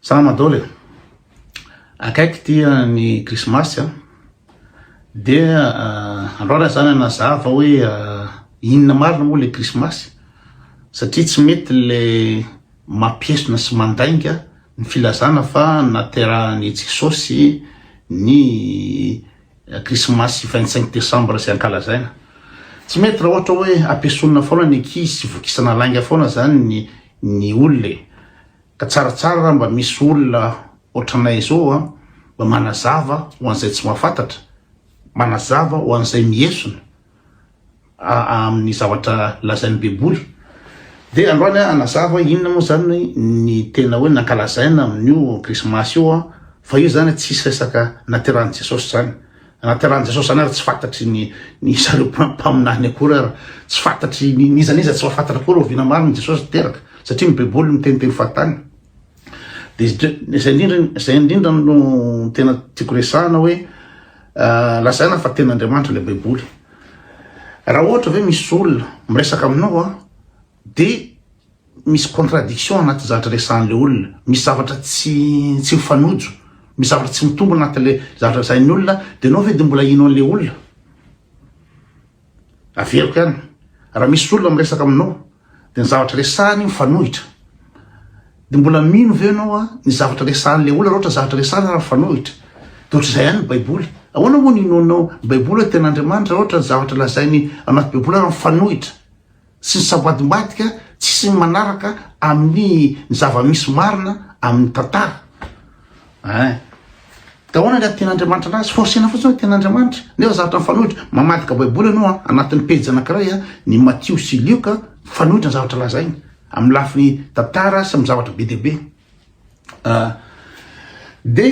Salama daholo e! Akaiky ity ny krismasy an, dia androany aho zany hanazava hoe inona marina moa le krismasy satria tsy mety le mampiesona sy mandainga ny filazana fa naterahan'i Jesosy ny krismasy 25 décembre izay ankalazaina. Tsy mety raha ohatra hoe ampiesonina foana ny ankizy sy vokisana lainga foana zany ny ny olona e! Ka tsaratsara raha mba misy olona ohatranay izao an, mba manazava ho an'izay tsy mahafantatra, manazava ho an'izay miesona amin'ny zavatra lazain'ny baiboly. Dia androany aho hanazava hoe inona moa zany ny tena hoe nankalazaina amin'io krismasy io an, fa io zany tsisy resaka naterahan'i Jesosy zany. Naterahan'i Jesosy zany ary tsy fantatry ny ny zareo mpaminany akory ary, tsy fantatry ny n'iza n'iza tsy mahafantatra akory oviana marina Jesosy teraka satria ny baiboly miteniteny fahatany. De izay indrindra izay indrindra no tena tiako resahana hoe lazaina fa tenin'Andriamanitra ilay baiboly. Raha ohatra ve misy olona miresaka aminao a de misy contradiction anaty zavatra resahan'le olona, misy zavatra tsy tsy mifanojo, misy zavatra tsy mitombina anatin'le zavatra lazain'ny olona, de enao ve de mbola hino an'le olona? Averiko ihany, raha misy olona miresaka aminao de ny zavatra resahany mifanohitra, de mbola mino ve enao a ny zavatra resahan'le olona raha ohatra zavatra resahany ary mifanohitra? De ohatr'izay ihany ny baiboly, ahoana moa ny inoanao ny baiboly hoe tenin'Andriamanitra raha ohatra ny zavatra lazainy anaty baiboly ary mifanohitra? Tsy ny sambadimbadika tsisy ny manaraka amin'ny ny zava-misy marina amin'ny tantara ein. De ahoana ny tian'Andriamanitra anazy? Forcena fotsiny hoe tian'Andriamanitra nefa zavatra mifanohitra. Mamadika baiboly ianao an, anatin'ny pejy anankiray an, ny Matio sy Lioka mifanohitra ny zavatra lazainy amin'ny lafiny tantara sy amin'ny zavatra be dia be. De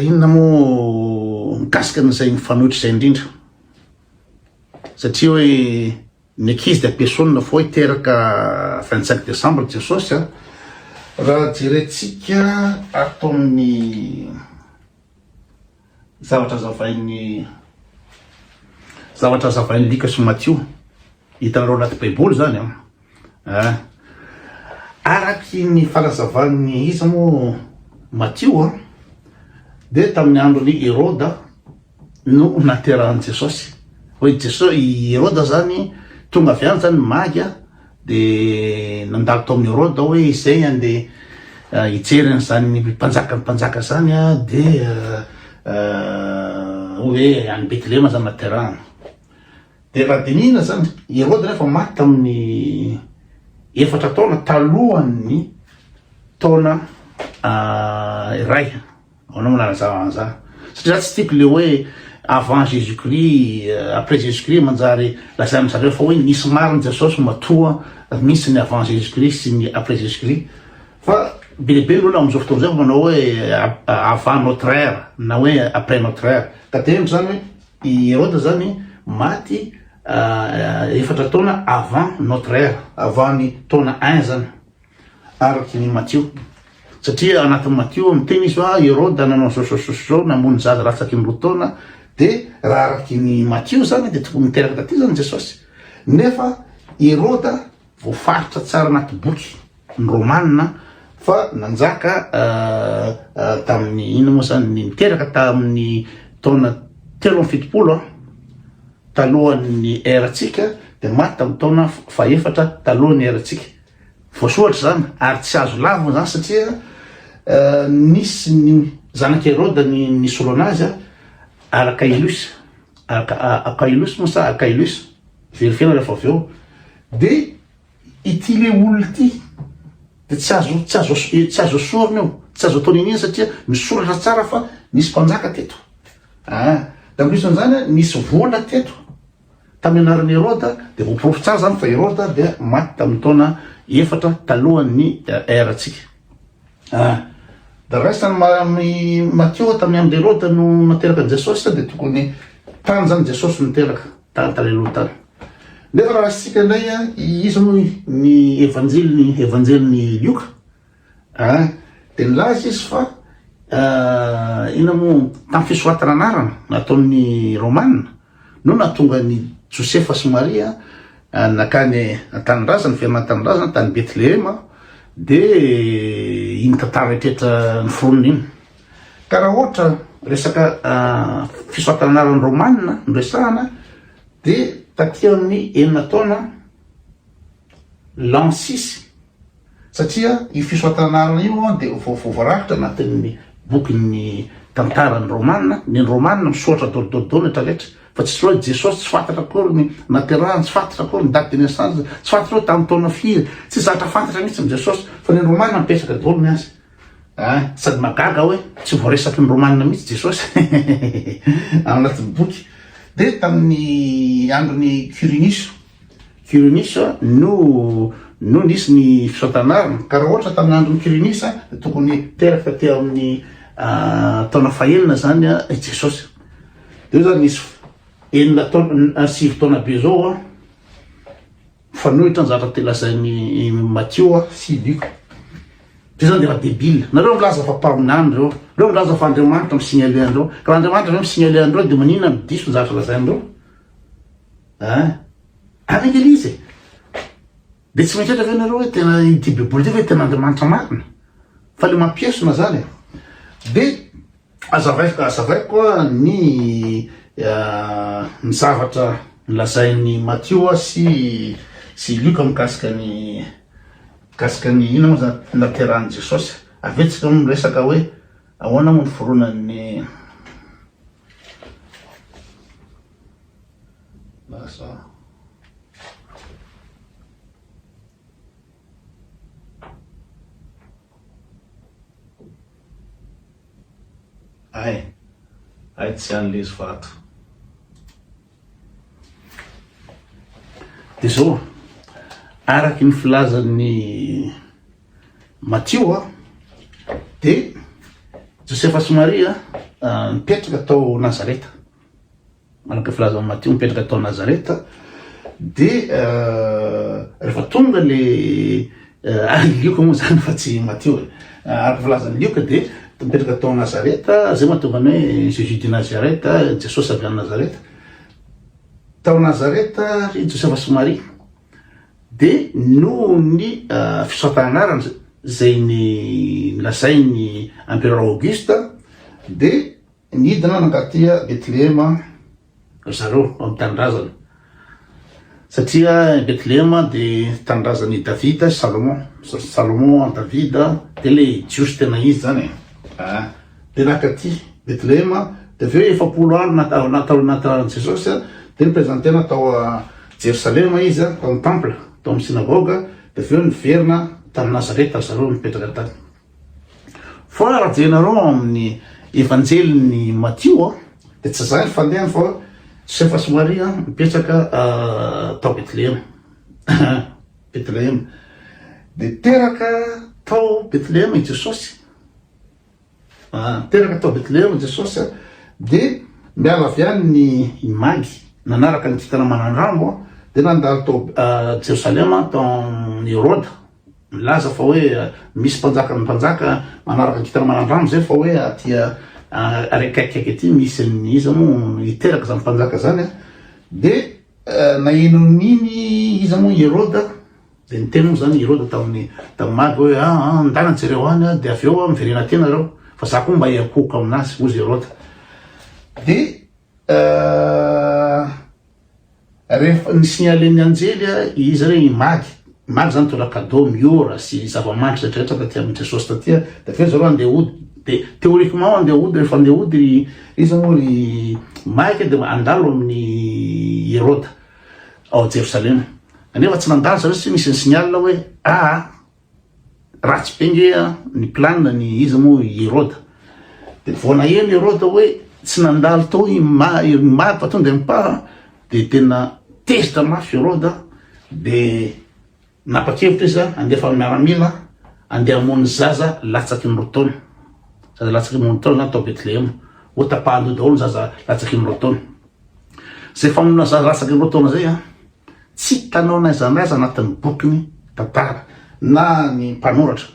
inona moa mikasika an'izay mifanohitra izay indrindra? Satria hoe ny ankizy dia ampiesonina fa hoe teraka 25 décembre Jesosy a. Raha jerentsika ato amin'ny zavatra azavain'ny zavatra azavain'i Lioka sy Matio, hitanareo anaty baiboly zany an. Ah. Araky ny fanazavan'ny iza moa Matio an, dia tamin'ny andron'i Heroda no naterahan'i Jesosy. Hoe Jesosy, i Heroda zany tonga avy any zany magy a, de nandalo tao amin'i Heroda hoe izay andeha hijery an'izany mpanjakan'ny mpanjaka zany a, de hoe any Betlehema zany naterahana. De raha dinihina zany, i Heroda nefa maty tamin'ny efatra taona talohan'ny taona iray. Ahoana moa nanazava an'izany? Satria za tsy tiako le hoe avant Jésus Christ, après Jésus Christ manjary lazaina amin-dry zareo fa hoe nisy marina Jesosy matoa misy ny avant Jésus Christ sy ny après Jésus Christ. Fa be dia be ny olona amin'izao fotoana izao efa manao hoe avant notre ère na hoe après notre ère. Ka teneniko zany hoe i Heroda zany maty efatra taona avant notre ère, avant ny taona un zany. Araky ny Matio. Satria anatin'ny Matio miteny izy hoa Heroda nanao zao zao zao zao namono zaza latsaky ny roa taona de raha araky ny Matio zany de tokony niteraka taty zany Jesosy. Nefa Heroda voafaritra tsara anaty boky ny Romana fa nanjaka tamin'ny inona moa zany niteraka tamin'ny taona 73 an talohan'ny era-tsika de maty tamin'ny taona fahefatra talohan'ny era-tsika. Voasoratra izany ary tsy azo lavina izany satria nisy ny zanak'i Heroda ny nisolo anazy Arakailus, Arakailus moa sa Akailus, verifiena rehefa avy eo, de ity le olona ity de tsy azo tsy azo tsy azo esorina io, tsy azo atao niniana satria misoratra tsara fa nisy mpanjaka teto, ah, de ankoatran'izany nisy vola teto. Tamin'ny anaran'i Heroda, dia voaporofo tsara izany fa Heroda dia maty tamin'ny taona efatra talohan'ny ère-ntsika. Ah, dia raisina ny ma-, Matio tamin'ny andron'i Heroda no nateraka an'i Jesosy, dia tokony tany izany Jesosy no teraka, tany tany aloha tany. Nefa raha raisintsika indray, iza moa ny evanjely, evanjelin'i Lioka? Ah, dia nilaza izy fa inona moa, tamin'ny fisoratana anarana nataon'ny Romana no nahatonga an'i Josefa sy Maria nankany an-tanindrazana, niverina an-tanindrazana tany Betlehema, dia iny tantara rehetra noforonina iny. Ka raha ohatra resaka fisoratana anaran'ny Romana no resahana dia taty amin'ny enina taona l'an six satria io fisoratana anarana io dia voarakitra anatin'ny bokin'ny tantaran'ny Romana, ny Romana misoratra daholo daholo daholo rehetra rehetra fa tsisy hoe Jesosy tsy fantatra akory ny naterahany, tsy fantatra akory ny date de naissance, tsy fantatra hoe tamin'ny taona firy, tsisy zavatra fantatra mihitsy amin'i Jesosy fa ny Romana mipetraka daholo ny azy. Ah, sady mahagaga hoe tsy voaresaky ny Romana mihitsy Jesosy ao anatin'ny boky. Dia tamin'ny andron'i Quirinius, Quirinius no no nisy ny fisaotanarina. Ka raha ohatra tamin'ny andron'i Quirinius dia tokony teraka taty amin'ny taona fahenina zany i Jesosy. Dia io zany nisy enina taona, sivy taona be zao an. Mifanohitra ny zavatra lazain'i Matio sy Lioka. Reo zany de efa debile. Nareo milaza fa mpaminany reo. Reo milaza fa Andriamanitra mi-signaler anreo. Ka raha Andriamanitra ve mi-signaler anreo de maninona no diso ny zavatra lazainreo? Hein? Any ange le izy e. De tsy mieritreritra ve nareo hoe tena ity baiboly ity ve tena Andriamanitra marina? Fa le mampiesona zany e. De Azavaiko azavaiko koa ny ny zavatra nolazain'i Matio sy sy Lioka mikasika ny mikasika ny inona moa zany naterahan'i Jesosy. Avy eo tsika miresaka hoe ahoana moa ny fironan'ny lasa Hay, hay tsy any lesy vato. Dia zao, araky ny filazan'ny Matio a, dia Josefa sy Maria nipetraka tao Nazareta. Araka ny filazan'i Matio mipetraka tao Nazareta, dia rehefa tonga le ary Lioka moa zany fa tsy Matio e, araka ny filazan'i Lioka dia mipetraka tao Nazareta, zay mahatonga ny hoe Jésus de Nazareth, Jesosy avy any Nazareta. Tao Nazareta ry Josefa sy Maria dia noho ny fisoratana anarana zay ny nolazain'ny empereur Auguste dia Nidina nankaty Betlehema ry zareo ao amin'ny tanindrazana, satria i Betlehema dia tanindrazan'i Davida sy Salomon. Salomon, Davida, dia ilay Jiosy tena izy izany e. Ah, dia nankaty Betlehema, dia avy eo 40 andro natao natao nahaterahana Jesosy, dia ni-presenter-na tao Jerosalema izy, tao amin'ny temple, tao amin'ny synagoga, dia avy eo niverina tany Nazareta ry zareo nipetraka tany. Fa raha jerenareo ao amin'ny Evanjelin'i Matio dia tsy izay ny fandehany fa Josefa sy Maria mipetraka tao Betlehema. Betlehema. Dia teraka tao Betlehema i Jesosy. Teraka tao Betlehema i Jesosy dia miala avy any ny Magy nanaraka ny kintana manandrambo dia nandalo tao Jerosalema tao amin'i Heroda. Milaza fa hoe misy mpanjaka ny mpanjaka manaraka ny kintana manandrano zay fa hoe aty ary akaikikaiky aty misy ny iza moa hiteraka zany mpanjaka zany a de naheno an'iny iza moa Heroda de niteny moa zany Heroda tamin'ny tamin'ny magy hoe ah ndana jereo any a de avy eo miverena aty nareo fa za koa mba hiankohoka aminazy hozy Heroda de Rehefa ni-signaler-n'ny anjely izy hoe i Magy, Magy zany nitondra cadeau, miora sy zava-manitra rehetra rehetra taty amin'i Jesosy taty, dia avy eo zareo handeha hody, dia théoriquement handeha hody, rehefa handeha hody ry iza moa ry Magy dia handalo amin'i Heroda ao Jerosalema, kanefa tsy nandalo zareo satria nisy ni-signal hoe aa Ratsy be nge ny plan ny iza moa i Heroda. De vao naheno Heroda hoe tsy nandalo tao i Magy fa tonga de nipara de tena tezitra mafy Heroda de napa-kevitra izy handefa miaramila andeha hamono zaza latsaky ny roa taona. Zaza latsaky ny roa taona zany tao Betlehema. Ho tapahan-doha daholo ny zaza latsaky ny roa taona. Zay famonoana zaza latsaky ny roa taona zay an. Tsy hitanao n'aiza n'aiza anatin'ny bokiny tantara na ny mpanoratra.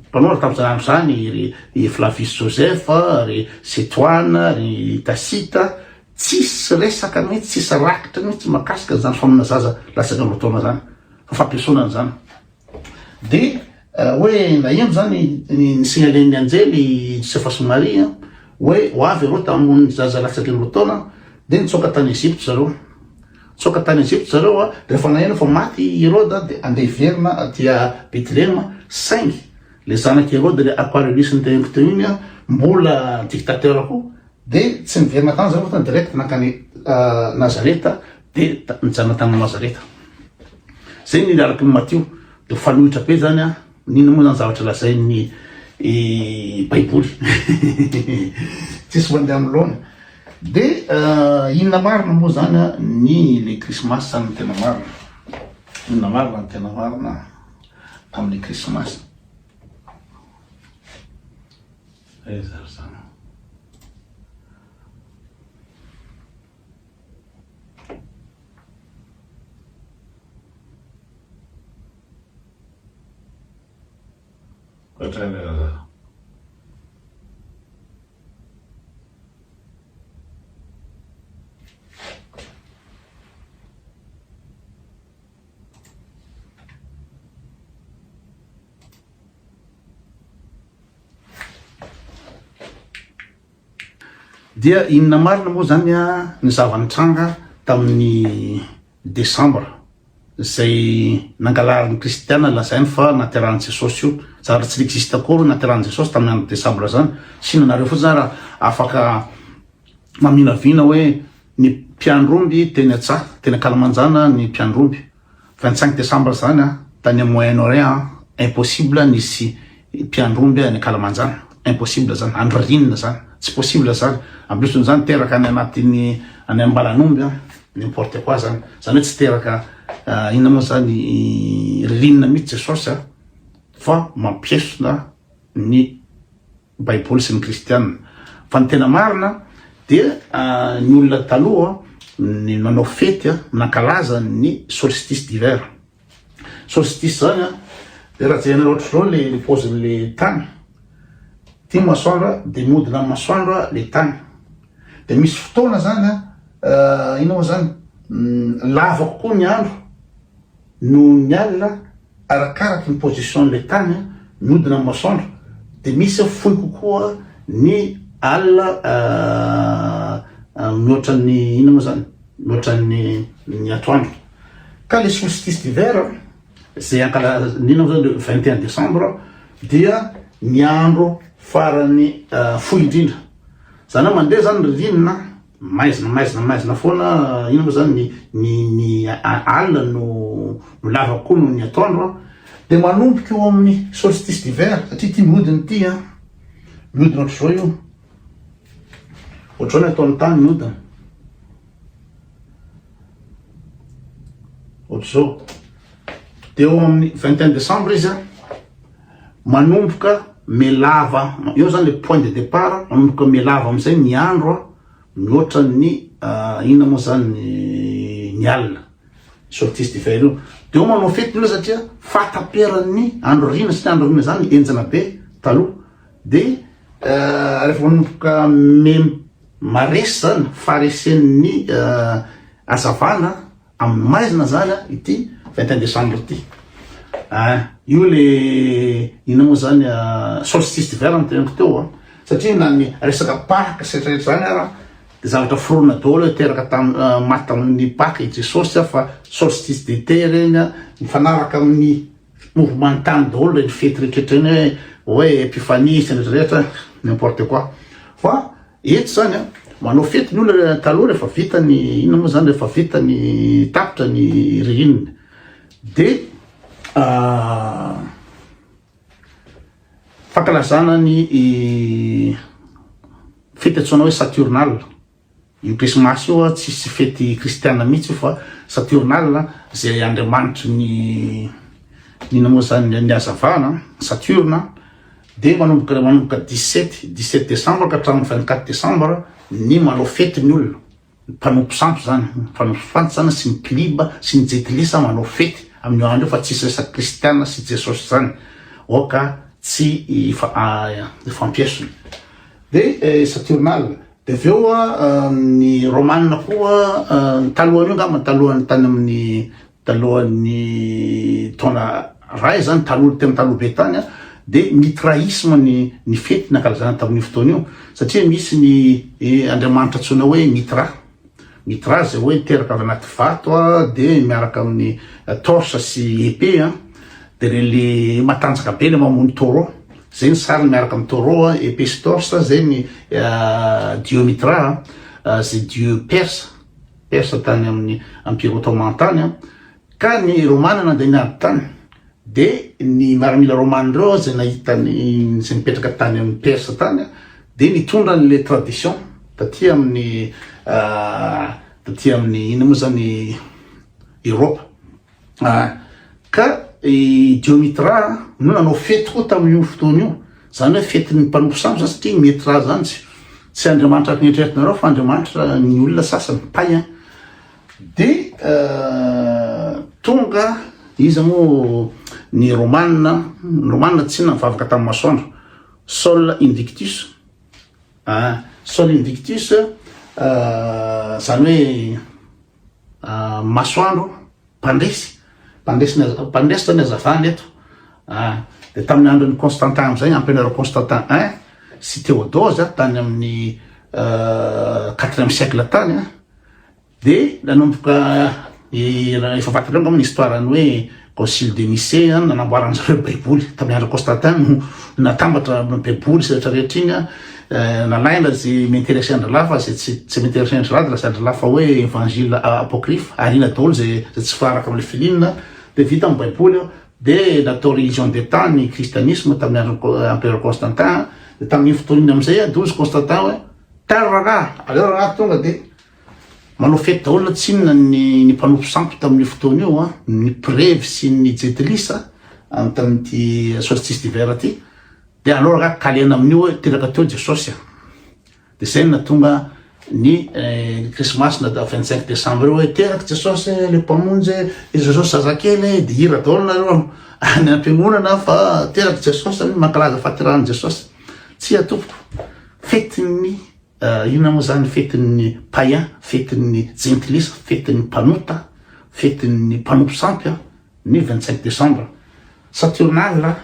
Mpanoratra tamin'izany andro izany ry i Flavius Joseph, ry Cétoine, ry Tacite, tsisy resaka mihitsy, tsisy rakitra mihitsy mahakasika an'izany famonoana zaza latsaka ny roa taona izany, fa fampiesonana izany. Dia. Hoe naheno zany ny ni-signaler-n'ny anjely i Josefa sy Maria hoe ho avy ireo tamin'ny zaza latsaky ny 2 taona, dia nitsoaka tany Egypte zareo. Nitsoaka tany Egypte zareo a, rehefa naheno fa maty i Heroda dia andeha hiverina aty Betlehema, saingy le zanak'i Heroda le Aquarius noteneniko teo iny a, mbola dictateur koa, dia tsy niverina tany zareo fa direct nankany Nazareta dia nijanona tany Nazareta. Zay ny araky ny Matio. De mifanohitra be zany an, n'inona moa zany zavatra lazain'ny baiboly tsisy mandeha amin'ny laona. De inona marina moa zany an ny le krismasy zany ny tena marina, inona marina ny tena marina amin'ny krismasy? Aiza ary zany? Dia inona marina moa zany ny zava-nitranga tamin'ny desambra izay nangalarin'ny kristiana lazainy fa naterahan'i Jesosy io? Zavatra tsy ni-existe akory hoe naterahan'i Jesosy tamin'ny andro desambra zany. Sina nareo fotsiny zany raha afaka maminavina hoe ny mpiandry omby teny an-tsaha, teny ankalamanjana ny mpiandry omby. 25 décembre zany an, tany am Moyen Orient an, impossible nisy mpiandry omby any ankalamanjana, impossible zany, andro ririnina zany, tsy possible zany, en plus n'zany teraka any anatin'ny any ambalan'omby an, n'importe quoi zany, zany hoe tsy teraka inona moa zany ririnina mihitsy Jesosy an, fa mampiesona ny baiboly sy ny kristiana fa ny tena marina dia ny olona taloha ny nanao fety nankalaza ny solstice d'hiver. Solstice zany a de raha jerenareo ohatr'izao le le paozin'le tany, ty masoandro de mihodina amin'ny masoandro le tany, de misy fotoana zany a inona moa zany lava kokoa ny andro noho ny alina Arakaraky ny position le tany mihodina amin'ny masoandro de misy fohy kokoa ny alina mihoatra ny inona moa zany mihoatra ny ny atoandro ka le solstice d'hiver zay ankala ny inona moa zany le 21 décembre dia ny andro farany fohy indrindra zany hoe mandeha zany ririnina Maizina maizina maizina foana inona moa zany ny ny ny alina no no lava kokoa noho ny atoandro an, de manomboka eo amin'ny solstice d'hiver satria ity mihodina ity an, mihodina ohatr'izao io, ohatr'izao ny ataon'ny tany mihodina, ohatr'izao, de eo amin'ny 21 décembre izy an, Manomboka mihalava, eo zany le point de départ, manomboka mihalava amizay ny andro a, mihoatra ny inona moa zany ny ny alina, solstice d'hiver io, de eo manao fety ny olona satria fahataperan'ny andro ririnina satria andro ririnina zany henjana be taloha, de rehefa manomboka me maresy zany faharesen'ny hazavana Amin'ny maizina zany a ity 21 décembre ity ah, io le inona moa zany solstice d'hiver no teneniko teo a, satria na ny resaka Pâques sy rehetra zany ara de zavatra foronina daholo hoe teraka tam maty tamin'ny Pâques i Jesosy a fa solstice d'été reny a mifanaraka amin'ny mouvement tany daholo reny fety rehetra reny hoe hoe Epiphanie sy ny rehetra rehetra n'importe quoi fa Eto zany an, manao fety ny olona taloha rehefa vita ny inona moa zany rehefa vita ny tapitra ny ririnina de fankalazana ny fety antsoina hoe saturnale, io krismasy io tsisy fety kristiana mihitsy io fa saturnale zay andriamanitry ny inona moa zany ny hazavana saturne. Dia manomboka manomboka 17 17 décembre ka hatramin'ny 24 décembre ny manao fety ny olona, ny mpanompo sampy zany, ny mpanompo fantsana sy ny kliba sy ny jentilisa manao fety amin'io andro io fa tsisy resaka kristiana sy Jesosy zany, aoka tsy hifampiesona. Dia Saturnale, dia avy eo ny romana koa talohan'io angamba talohan'ny tany amin'ny Talohan'ny taona Ray zany taloha tena taloha be tany an, de mitraisme ny ny fety nankalazana tamin'io fotoana io satria misy ny andriamanitra antsoina hoe Mitra, Mitra zay hoe teraka avy anaty vato a de miaraka amin'ny torche sy épée an, de re le matanjaka be le mamono taureau, zay ny sariny miaraka amin'ny taureau a, épée sy torche zay ny dieu Mitra a, zay dieu perse, perse tany amin'ny empire ottoman tany an. Ka ny Romana nandeha niady tany, dia ny miaramila romana ireo izay nahita ny izay nipetraka tany amin'ny Perse tany dia nitondra an'ilay tradition taty amin'ny taty amin'ny inona moa zany Eoropa. Ka i Dieu Mitra no nanao fety koa tamin'io fotoana io, zany hoe fetin'ny mpanompo sampy zany satria Mitra zany tsy andriamanitra araka ny eritreretinareo fa andriamanitra ny olona sasany, païen. Dia tonga iza moa ny Romana, ny Romana tsinona nivavaka tamin'ny masoandro, Sol Invictus, ah, Sol Invictus, zany hoe masoandro mpandresy, mpandresy ny, mpandresy zany hazavana eto, ah, dia tamin'ny andron'i Constantin amin'izay, empereur Constantin I sy Théodose tany amin'ny quatrième siècle tany an, Dia nanomboka efa fantatrareo angamba ny histoire ny hoe concile de Nicée an, nanamboaran-dry zareo baiboly, tamin'ny andron'i Constantin no natambatra ny baiboly sy rehetra rehetra iny an, nalaina ze mi-interesse an-dralahy fa ze tsy tsy mi-interesse an-dralahy de lazain-dralahy fa hoe évangile apocryphe, ariana daholo ze ze tsy mifanaraka amin'ilay feeling, de vita ny baiboly an, de natao religion d'Etat ny kristianisme tamin'ny andron'i empereur Constantin, de tamin'iny fotoana iny amin'izay an, de hozy Constantin hoe tary rangah, aleo rangah tonga de Manao fety daholo tsinona ny ny mpanompo sampy tamin'io fotoana io an, ny mpirevy sy ny jentilisa an tamin'ity solstice d'hiver ity, de aleo rangah kalena amin'io hoe teraka teo Jesosy an, de zay no nahatonga ny krismasy na 25 décembre io hoe teraka Jesosy e, le mpamonjy e, i Jesosy zazakely e, de hira daholo nareo any am-piangonana fa teraka Jesosy, mankalaza fahaterahan'i Jesosy. Tsia tompoko, fetin'ny Inona moa zany fetin'ny païen, fetin'ny jentilisa, fetin'ny mpanota, fetin'ny mpanompo sampy ny 25 décembre. Saturnale,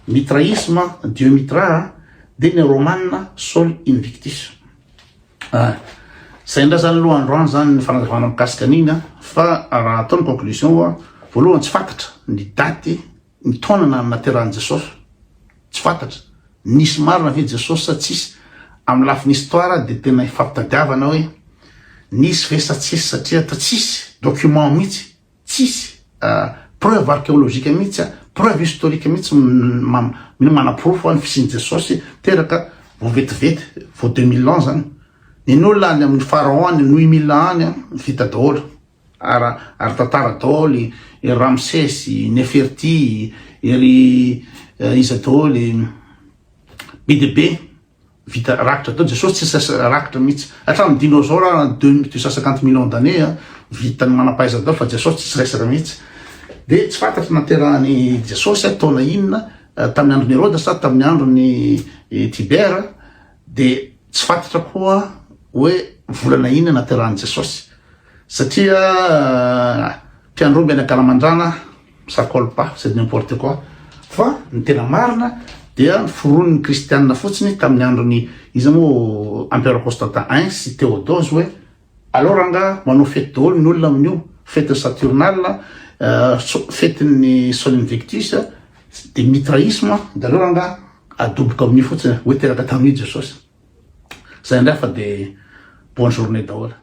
mitraisme, dieu Mitra, dia ny romana Sol Invictus. Zay indray zany aloha androany zany ny fanazavana mikasika an'iny fa raha atao ny conclusion, voalohany tsy fantatra ny daty Ny taona nahaterahan'i Jesosy tsy fantatra. Nisy marina ve Jesosy sa tsisy? Amin'ny lafiny histoire dia tena ifampitadiavana hoe nisy ve sa tsisy satria toa tsisy document mihitsy, tsisy preuve archéologique mihitsy, preuve historique mihitsy manaporofo ny fisian'i Jesosy teraka vao vetivety, vao 2000 ans zany. Ny an'olona any amin'ny pharaon any 8000 ans any vita daholo. Ara ary tantara daholo i Ramsès, i Neferti, i ry iza daholo, be dia be vita rakitra daholo, Jesosy tsisy rakitra mihitsy, hatramin'ny dinosaure ara 250 millions d'années vitan'ny manam-pahaizana daholo fa Jesosy tsisy resaka mihitsy, dia tsy fantatro naterahan'i Jesosy taona inona, tamin'ny andron'i Heroda sa tamin'ny andron'i Tibère, Dia tsy fantatra koa hoe volana inona naterahan'i Jesosy satria mpiandry omby any ankalamanjana ça colle pas, c'est n'importe quoi fa ny tena marina dia noforonin'ny kristianina fotsiny tamin'ny andron'ny iza moa empereur Constantin I sy Théodose hoe aleo rangaha manao fety daholo ny olona amin'io fetin'ny Saturnale, fetin'ny Sol Invictus dia mitraisme dia aleo rangaha Adoboka amin'io fotsiny hoe teraka tamin'io Jesosy. Zay indray fa de bonne journée daholo.